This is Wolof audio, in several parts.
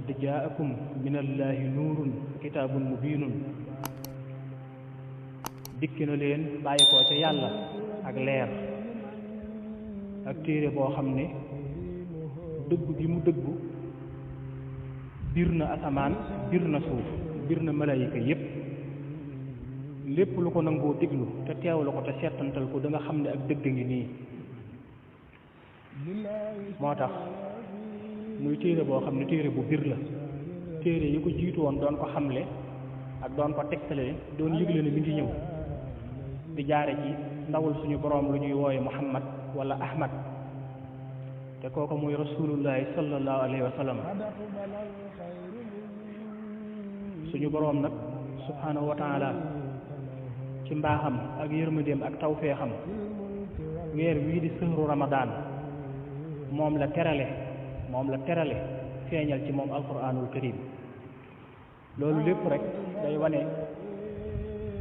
qad jaakum minallahi nuurun kitaabun mubiinun dikki na leen bàyyi ko ca yàlla ak leer ak téere boo xam ne dëggu gi mu dëggu bir na asamaan bir na suuf bir na malayika yépp lépp lu ko nangoo diglu te teewlu ko te seetantal ko da nga xam ne ak dëgg ngi nii moo tax muy téere boo xam ne téere bu bir la téere yi ko jiitu woon doon ko xamle ak doon ko tegtale doon yëgle ne mi ngi ñëw di jaare ci ndawul suñu boroom lu ñuy wooye Muhammad wala Ahmad te kooku muy rasulullahi sallallahu alayhi wa sallam suñu boroom nag subhanahu wa taala ci mbaaxam ak yërmandeem ak tawfeexam weer wii di sëhru Ramadan moom la terale feeñal ci moom alquranul karim loolu lépp rek day wane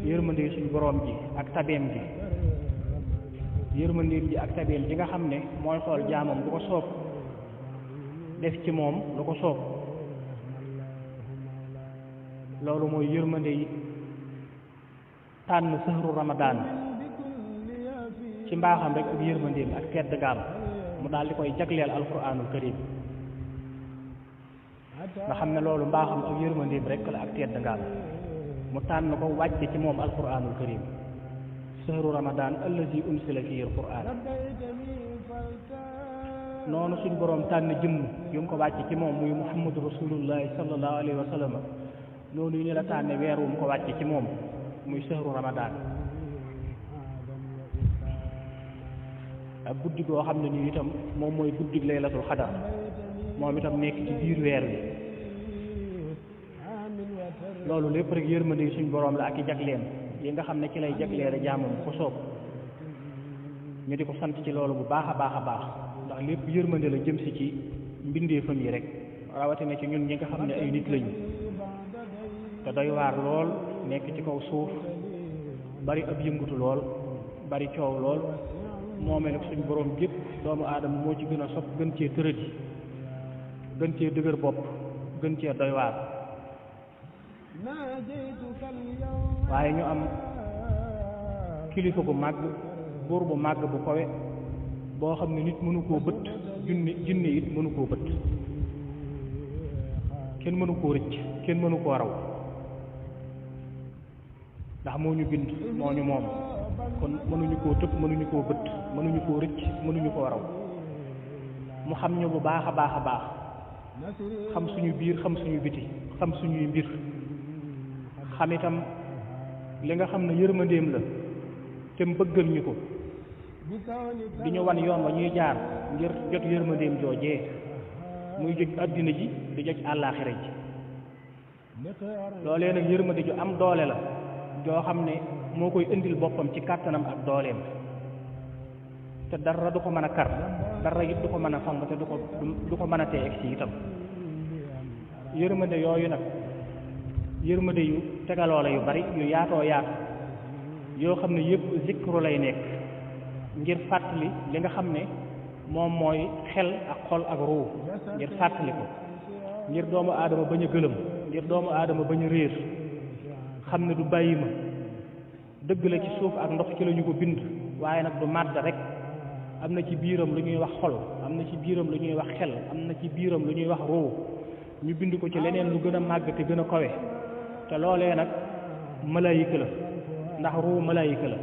yërmande suñu boroom ji ak tabeem ji yërmandeem ji ak tabeem ji nga xam ne mooy xool jaamam bu ko soob def ci moom lu ko soob loolu mooy yërmande yi tànn sëhru Ramadan ci mbaaxam rek ak yërmandeem ak tedd gaam mu daal di koy jagleel alquranul karim nga xam ne loolu mbaaxam ak yërmandeem rek la ak tedd gaam mu tànn ko wàcce ci moom alquranul karim sëhru Ramadan allazi unsila fihi alquran noonu suñ boroom tànn jëmm yu mu ko wàcce ci moom muy muhammadu rasulullahi sallallahu alayhi wa sallam noonu ñu la tànne weer wu mu ko wàcce ci moom muy sëhru Ramadan ak guddi goo xam ne nii itam moom mooy guddi laylatul xadar moom itam nekk ci biir weer wi loolu lépp rek yërmande suñ boroom la ak i jagleem yi nga xam ne ci lay jagleere jaamam ko soob ñu di ko sant ci loolu bu baax a baax a baax ndax lépp yërmande la jëm si ci mbindeefam yi rek rawatina ci ñun ñi nga xam ne ay nit lañu te doy waar lool nekk ci kaw suuf bari ab yëngutu lool bari coow lool moomee nag suñ boroom gépp doomu aadama moo ci gën a sopp gën cee tërëdi gën cee dëgër bopp gën cee doy waar waaye ñu am kilifa bu màgg buur bu màgg bu kawe boo xam ne nit mënu koo bët junne it mënu koo bët kenn mënu koo rëcc kenn mënu koo raw ndax moo ñu bind moo ñu moom kon mënuñu koo tëb mënuñu koo bët mënuñu koo rëcc mënuñu koo raw mu xam ñu bu baax a baax a baax xam suñu biir xam suñu biti xam suñuy mbir xam itam li nga xam ne yërmandeem la te mu bëggal ñu ko di ñu wan yoon wa ñuy jaar ngir jot yërmandeem joojee muy jot àddina ji di jot àllaaxira ji loolee nag yërmande ju am doole la joo xam ne moo koy indil boppam ci kàttanam ak dooleem te dara du ko mën a kar dara it du ko mën a fang te du ko mën a tee egsi itam yërmande yooyu nag yërmande yu tegaloo la yu bari yu yaatoo yaatu yoo xam ne yëpp zikru lay nekk ngir fàttali li nga xam ne moom mooy xel ak xol ak ruu ngir fàttali ko ngir doomu aadama bañ a gëlëm ngir doomu aadama bañ a réer xam ne du bàyyi ma dëgg la ci suuf ak ndox ci la ñu ko bind waaye nag du màdd rek am na ci biiram lu ñuy wax xol am na ci biiram lu ñuy wax xel am na ci biiram lu ñuy wax ruu ñu bind ko ci leneen lu gën a màgg te gën a kawe te loolee nag malaayika la ndax ruu malaayika la